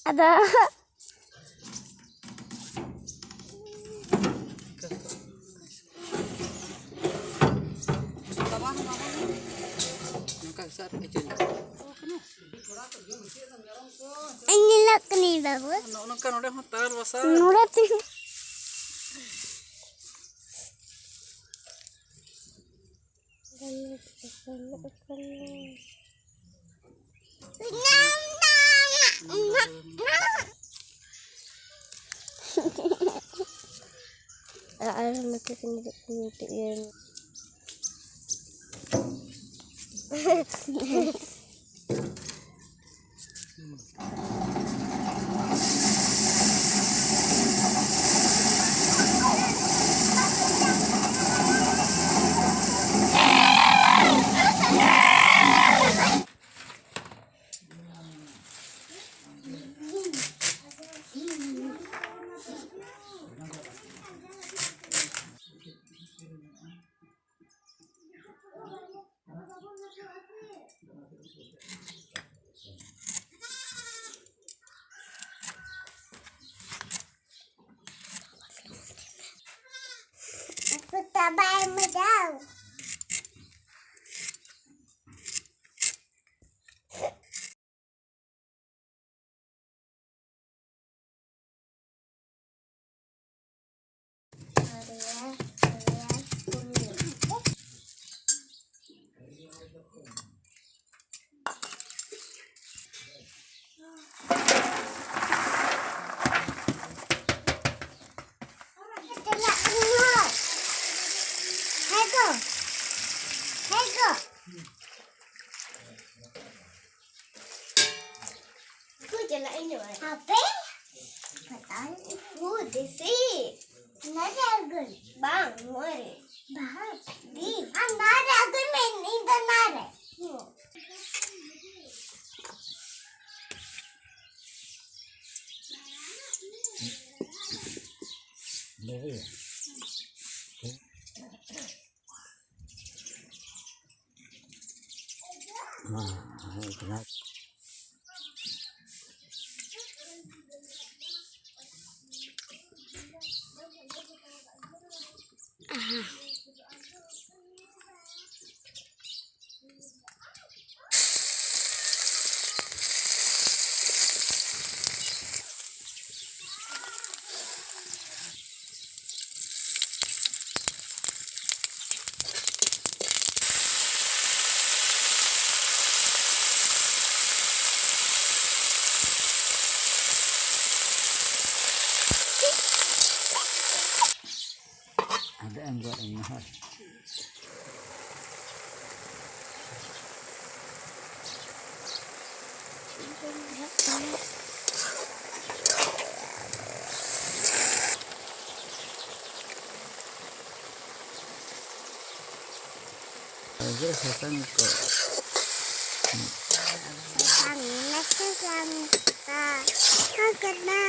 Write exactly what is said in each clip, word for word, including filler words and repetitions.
ᱟᱫᱚ ᱱᱚᱝᱠᱟ ᱦᱤᱥᱟᱹᱵ ᱨᱮ ᱠᱤᱪᱷᱩ ᱧᱮᱞᱚᱜ ᱠᱟᱱᱟ᱾ ᱤᱧ ᱧᱮᱞᱚᱜ ᱠᱟᱹᱱᱟᱹᱧ ᱵᱟᱹᱵᱩ᱾ ᱱᱚᱜᱼᱚ ᱱᱚᱝᱠᱟ ᱱᱚᱰᱮ ᱦᱚᱸ ᱛᱟᱨ ᱵᱟᱥᱟ᱾ ᱱᱚᱰᱮ ᱛᱮ᱾ ᱟᱨ ᱱᱚᱛᱮ ᱠᱷᱚᱱ ᱢᱤᱫᱴᱤᱡ ᱤᱭᱟᱹ᱾ ᱦᱮᱸ ᱜᱚ᱾ ᱦᱮᱸ ᱜᱚ᱾ ᱩᱱᱠᱩ ᱪᱟᱞᱟᱜ ᱤᱧ ᱱᱚᱜᱼᱚᱭ᱾ ᱟᱯᱮ? ᱯᱟᱛᱟ ᱩᱱᱠᱩ ᱫᱮᱥᱤ᱾ ᱱᱚᱰᱮ ᱟᱹᱜᱩᱭ᱾ ᱵᱟᱝ, ᱱᱚᱣᱟ ᱨᱮ᱾ ᱵᱟᱝ᱾ ᱫᱤ᱾ ᱟᱢ ᱱᱚᱣᱟ ᱨᱮ ᱟᱹᱜᱩᱭ ᱢᱮ, ᱤᱧ ᱫᱚ ᱱᱚᱣᱟ ᱨᱮ᱾ ᱟᱫᱚ ᱮᱢ ᱜᱚᱫ ᱟᱹᱧ ᱢᱮ ᱦᱳᱭ᱾ ᱟᱫᱚ ᱥᱟᱥᱟᱝ ᱠᱚ᱾ ᱥᱟᱥᱟᱝ ᱢᱮᱥᱟ ᱥᱟᱥᱟᱝ ᱠᱚ ᱠᱟᱱᱟ᱾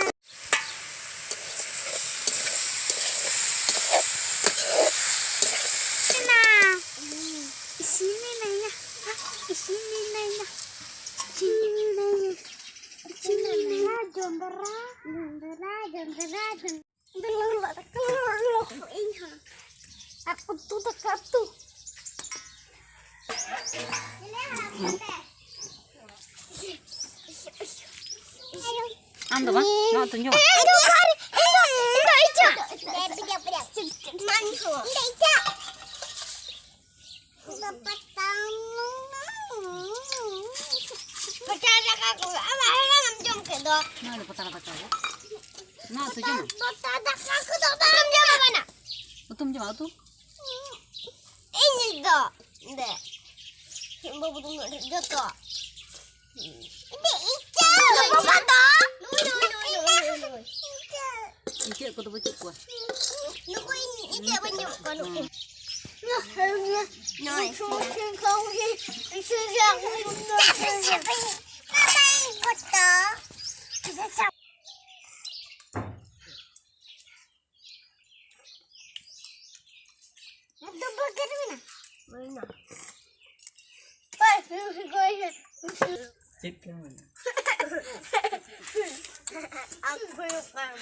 ᱤᱥᱤᱱ ᱮᱱᱟ᱾ ᱤᱥᱤᱱ ᱮᱱᱟ᱾ ᱤᱥᱤᱱ ᱮᱱᱟ᱾ ᱤᱥᱤᱱ ᱮᱱᱟ᱾ ᱤᱥᱤᱱ ᱮᱱᱟ᱾ ᱡᱚᱱᱰᱨᱟ, ᱡᱚᱱᱰᱨᱟ, ᱡᱚᱱᱰᱨᱟ, ᱡᱚᱱᱰᱨᱟ᱾ ᱤᱧ ᱦᱚᱸ᱾ ᱟᱨ ᱩᱛᱩ ᱫᱟᱠᱟ ᱩᱛᱩ᱾ ᱟᱢ ᱫᱚ ᱵᱟᱝ? ᱱᱚᱣᱟ ᱩᱛᱩᱧ ᱡᱚᱢᱟ᱾ ᱯᱟᱛᱲᱟ ᱫᱟᱠᱟ ᱠᱚ, ᱟᱢ ᱟᱨ ᱟᱢ ᱡᱚᱢ ᱠᱮᱫ ᱫᱚ᱾ ᱱᱚᱣᱟ ᱫᱚ ᱯᱟᱛᱲᱟ ᱫᱟᱠᱟ ᱜᱮ᱾ ᱱᱚᱣᱟ ᱩᱛᱩ ᱡᱚᱢᱟ? ᱯᱟᱛᱲᱟ ᱫᱟᱠᱟ ᱠᱚᱫᱚ ᱵᱟᱢ ᱡᱚᱢᱟ ᱵᱟᱱᱟ᱾ ᱩᱛᱩᱢ ᱡᱚᱢᱟ, ᱩᱛᱩ? ᱤᱧ ᱫᱚ᱾ ᱫᱮ᱾ ᱵᱟᱹᱵᱩ ᱫᱚ ᱩᱱᱟᱹᱜ ᱰᱷᱮᱨ ᱡᱚᱛᱚ᱾ ᱫᱮ, ᱤᱧ ᱪᱮᱫ ᱦᱚᱸ ᱵᱟᱹᱱᱩᱜ᱾ ᱱᱩᱭ, ᱱᱩᱭ, ᱱᱩᱭ, ᱱᱩᱭ, ᱱᱩᱭ, ᱱᱩᱭ᱾ ᱤᱧ ᱪᱮᱫ ᱠᱚᱫᱚ ᱵᱟᱹᱪᱩᱜ ᱠᱚᱣᱟ᱾ ᱱᱩᱠᱩ ᱤᱧ, ᱤᱧ ᱪᱮᱫ ᱵᱟᱹᱧ ᱧᱟᱢᱮᱫ ᱠᱚᱣᱟ ᱱᱩᱠᱩ᱾ ᱱᱩᱭ᱾ ᱫᱚ ᱵᱟᱹᱜᱤ ᱨᱮ ᱢᱮᱱᱟᱜᱼᱟ᱾ ᱢᱮᱱᱟᱜᱼᱟ᱾ ᱪᱮᱫ ᱠᱟᱱᱟ? ᱟᱢ ᱦᱩᱭᱩᱜ ᱠᱟᱱ᱾